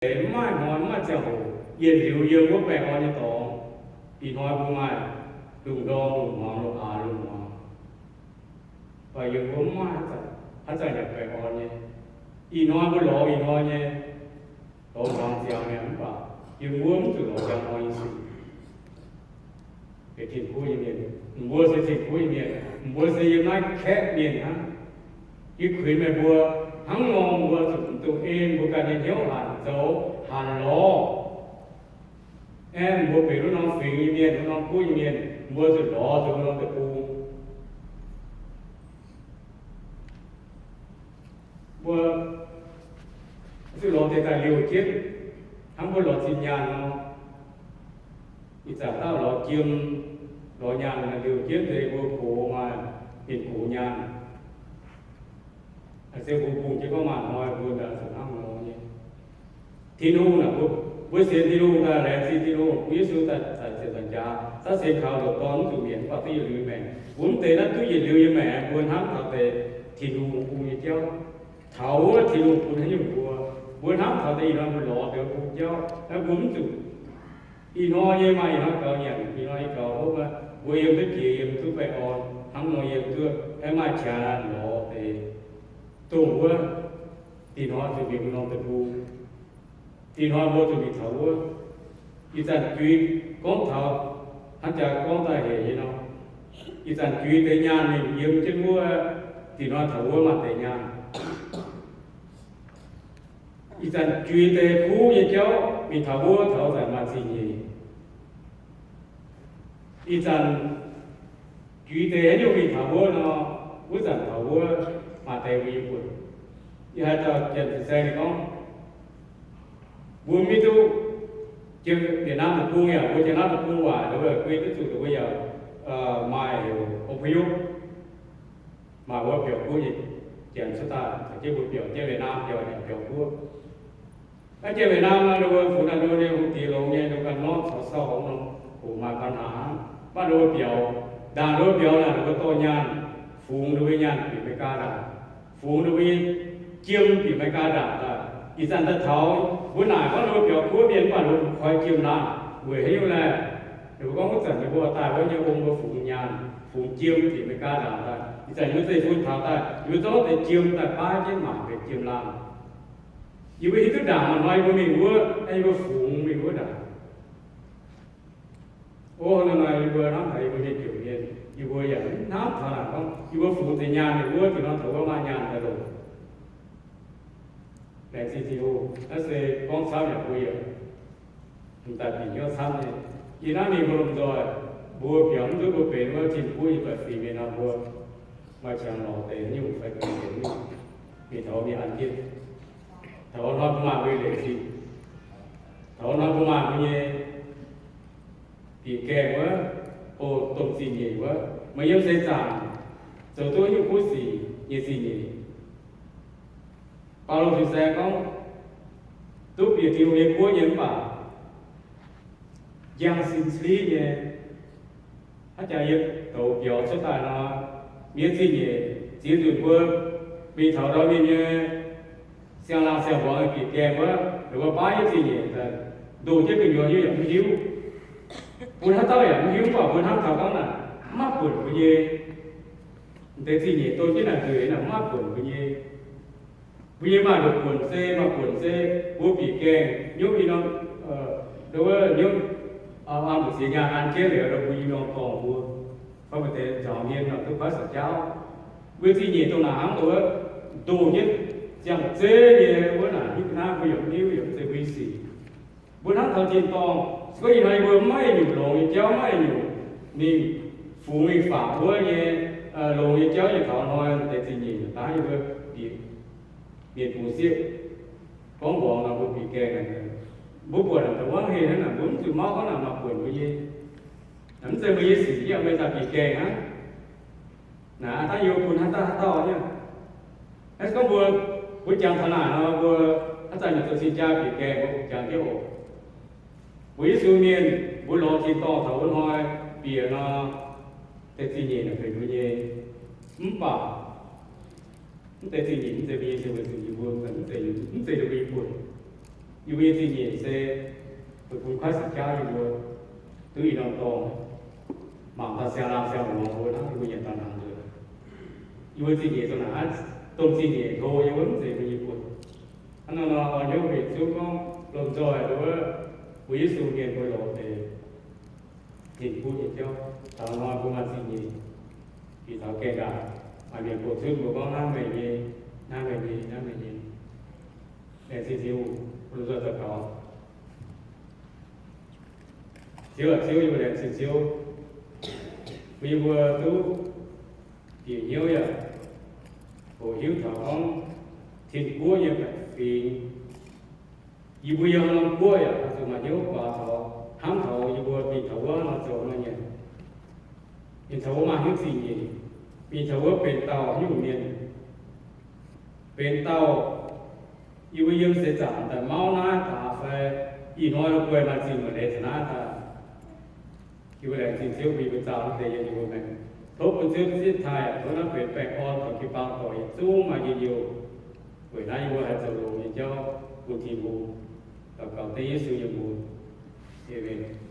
deix, mv maaih hnoi, mv maaih ziangh hoc yietc liuz yiem wuov baengh orn nyei dorngx. Ih hnoi mbuo maaih lungh ndorm, lungh hmuangx, lungh aanx, lungh muangx, mv baac yiem wuov mv maaih haaix zanc, haaix zanc yaac baengh orn nyei. Ih hnoi mbuo lorz ih hnoi nyei, lorz hmuangx ziangx mi'aqv, mv baac yiem wuov mv zuqc lorz njang hnoi nyei sic. Benx Tin-Hungh nyei mienh, mbuo se Tin-Hungh nyei mienh, mbuo se yiem naaiv kaeqv mienh hnangv. Yie kuinx meih mbuo, hnangv nor mbuo zuqc mv dungx en mbuo ganh nyei hnyouv hanc zoux, hanc lorz. Aeqv, mbuo benx wuov norm fingx nyei mienh, wuov norm guoqv nyei mienh, mbuo zuqc lorz taux wuov norm deic-bung. Mbuo zuqc lorz deix daaih liouh jienv, hnangv mbuo lorz zinh nyaanh nor. Ih zanc dauh lorz jiem, lorz nyaanh liouh jienv deix mbuo gox maaih mienh gox nyaanh. Se mbuo bungx jienv gorngv maaih hnoi mbuo ndaangc zuqc hnangv nor nyei. Tin-Hungh naaic, mbuo sienx Tin-Hungh daaih, laengz zingh Tin-Hungh bun Yesu daaih ziepc nzaangc jaax, daav sienx kaux ndoqc Dorn mv zuqc mietc, mv baac duqv yietc liuz maengc. Mbuo mv deix naaiv duqv yietc liuz nyei maengc, mbuo hnamv taux deix Tin-Hungh bung nyei jauv, taux wuov Tin-Hungh bun haaix nyungc mbuo, mbuo hnamv taux deix ih hnoi mbuo lorz deix bung jauv, mbuo mv zuqc ih hnoi nyei maaih ih hnoi gaux nyanc, ih hnoi nyei gaux hopv, mbuo yiem duqv jiex, yiem duqv baengh orn, hnangv nor yiem duqv, aeqv, maaih qangx lorz deix dongh wuov, ih hnoi zuqc mingh wuov norm deic-bung. Ih hnoi mbuo zuqc mingh taux wuov. Ih zanc juix gorngv taux hnangv jaax gorngv daaih hec nyei nor, ih zanc juix deix nyaanh mingh yiem jienv wuov, ih hnoi taux wuov maaih deix nyaanh. Ih zanc juix deix kuv nyei jauv mingh taux wuov taux zanc maaih zingh nyeic. Ih zanc juix deix haaix nyungc mingh taux wuov nor, wuov zanc taux wuov maaih deix mbuo yiem buonc. Yie haiz dauh janx-saeng ninh gorngv, mbuo mv hiuv duqv jiem Yietc Naamh Deic-Bung yaac mbuo Janx-Laauv Deic-Bung waac, guei duqv zuqc mbuo yaac maaih heuc อพยพ, maaih wuov biaux guoqv nyei janx cuotv daaih, caux jienv mbuo biaux jienv Yietc Naamh biaux, biaux guoqv. Naaiv jiex Yietc Naamh nor, ninh mbuo funx daaih ninh mbuo nyei hungh diex longx nyei, ninh mbuo ganh norm caux sorc nor, hoc maaih ปัญหา. Mv baac ninh mbuo biaux, ndaangc ninh mbuo biaux naaic, ninh mbuo dorh nyaanh, fungx ninh mbuo nyei nyaanh bieqc America ndaangc, fungx ninh mbuo nyei jiem bieqc America ndaangc daaih. Ih zanc daaih taux mbuo naaic gorngv ninh mbuo biaux guoqv mienh, mv baac ninh mbuo koi jiem laangh. Weic haaix nyungc laeh? Ninh mbuo gorngv wuov zanc ninh mbuo daaih wuov nyei ong mbuo fungx nyaanh, fungx jiem bieqc America ndaangc daaih. Ih zanc ninh mbuo zeiv-fun taux daaih, ninh mbuo zorqv deix jiem daaih baav jienv mangc benx jiem laangh. Yie mbuo hiuv duqv ndaangc maaih hnoi yie mbuo mingh wuov, yie mbuo fungx mingh wuov ndaangc. O, hnangv naaic yie mbuo hnamv taux yie mbuo mienh juangc mienh, yie mbuo yaac hnamv taux naaic gorngv yie mbuo fungx deix nyaanh mingh wuov, dingc norm taux wuov maaih nyaanh daaih longc. Laengz zingh Tin-Hungh. Naaiv se gorngv camv yaac mbuo yaac m'daaih bieqc hnyouv camv nyei. Yie naaiv mingh mbuo lomh nzoih, mbuo biaux mv duqv mbuo benx wuov Tin-Guoqv nyei baeqc fingx mienh nor, mbuo maaih qangx lorz deix nyungc fai benx mienh taux mienh an jienv. Taux hnoi mbuo maaih mbuo nyei leiz zingh, taux hnoi mbuo maaih mbuo nyei bieqc gaengh wuov, o, domh zingh nyeic wuov, meih yiem seix zaangc zoux duqv nyungc kuv sic nyei zingh nyeic. Baulo fin-saeng gorngv, duqv bieqc Tin-Hungh nyei guoqv nyei mv baac njang sin sliv nyei. Haaix jaax yie douz biaux cuotv daaih nor, mienh zingh nyeic ziex nzunc mbuo mingh taux ndau mienh nyei siang-laangh siang-mbuangz bieqc gaengh wuov, ninh mbuo baav yie zingh nyeic, ndoh jienv gu'nyuoz yie yaac mv hiuv. Bun haaix dauh yaac mv hiuv, mv baac mbuo hnamv taux gorngv naaic, mv maaih buonc mbuo nyei. Deix zingh nyeic don jienv naaic nzueic naaic, mv maaih buonc mbuo nyei. Mbuo nyei maaih ndoqc buonc se, maaih buonc se mbuo bieqc gaengh nyungc, nyungc, an mbu'ziex nyaanh an jienv liuz, mbuo i norm dorngh mbuo, fai maaih deix nzaaux hmien nor duqv kuaaiv sa'jaauv. Mbuo zingh nyeic dongh naaic hnangv wuov, ndoh jienv ziangh zeiv nyei wuov naaic, hiuv ga'naaiv mbuo yaac mv hiuv, yaac mv zeiz mbuo nyei sic. Mbuo hnamv taux tin-dorngh, se gorngv ih hnoi yie mbuo mv maaih nyungc longx nyei jauv, mv maaih nyungc mingh fungx mingh fangx wuov nyei longx nyei jauv nyei taux hnoi deix zingh nyeic daaih yie mbuo bieqc mienh bungx sieqv gorngv mbuox nor mbuo bieqc gaengh. Mbuo buatc naaic da'wuov heh hnangv naaic, mbuo mv zuqc mauv gorngv naaic maaih buonc mbuo nyei. Mv zeiz mbuo nyei sic nyei, meih daaih bieqc gaengh hnangv. Naaic aav dangh yie mbuo bun haaix dauh haaix dauh nyei. Aeqv, gorngv mbuo, mbuo jangx taux naaic nor, mbuo haaix zanc mienh zoux cing-jaa bieqc gaengh, mbuo jangx jienv oc. Mbuo Yesu mienh, mbuo lorz tin-dorngh taux wuov hnoi bieqc nor, deix zingh nyeic naaic benx mbuo nyei. Mv baac mv deix zingh nyeic mv zeiz mbuo nyei, se weic zuqc yie mbuo mv zeiz, mv zeiz ninh mbuo nyei buonc. Yie mbuo nyei zingh nyeic se dongh bun kuaaiv sic jaauv yie mbuo duqv ih norm dorngx, mangc daaih siang-laangh siang-hmuangx mbuo hnangv, yie mbuo nyanc daaih nangc nzuonx. Yie mbuo zingh nyeic dongh naaic, domh zingh nyeic hlo yie mbuo mv zeiz mbuo nyei buonc. Hnangv nor nor, oix hnyouv mbenc Ziouv gorngv lomh nzoih nduov mbuo Yesu mienh mbuo lorz deix tin-kuv nyei jauv. Taux hnoi mbuo maaih zingh nyeic, bieqc taux gaengh ndaangc, maaih mienh buatc zunv mbuo gorngv, naaiv meih nyei, naaiv meih nyei, naaiv meih nyei. Laengz zingh Ziouv, lomh nzoih daux gaux. Ziouv aac, Ziouv, yie mbuo laengz zingh Ziouv, bun yie mbuo duqv bieqc hnyouv yaac hoqc hiuv taux gorngv tin-guoqv nyei baeqc fingx. Yie mbuo yiem norm guoqv yaac oix zuqc maaih hnyouv guaax taux, hnamv taux yie mbuo dingc taux wuov nor zoux nor nyanc. Mingh taux wuov maaih hnyouv zingh nyeic, mingh taux wuov benx dauh nyungc mienh, benx dauh yie mbuo yiem seix zaangc daaih mauv naaiv daaih fai ih hnoi la'guaih maaih zingh maaih leiz taux naaiv daaih. Yie mbuo laengz zingh Ziouv bun yie mbuo zaah wuov deix yiem yie mbuo maengc. Tov bun Ziouv zipv taaih, tov naaiv benx baengh orn taux jiu-baang dorc yietc zungv maaih njien-youh. Weic naaiv yie mbuo haih zoux longx nyei jauv bun Tin-Hungh. Daux gaux dengv Yesu nyei mbuox. Aamen.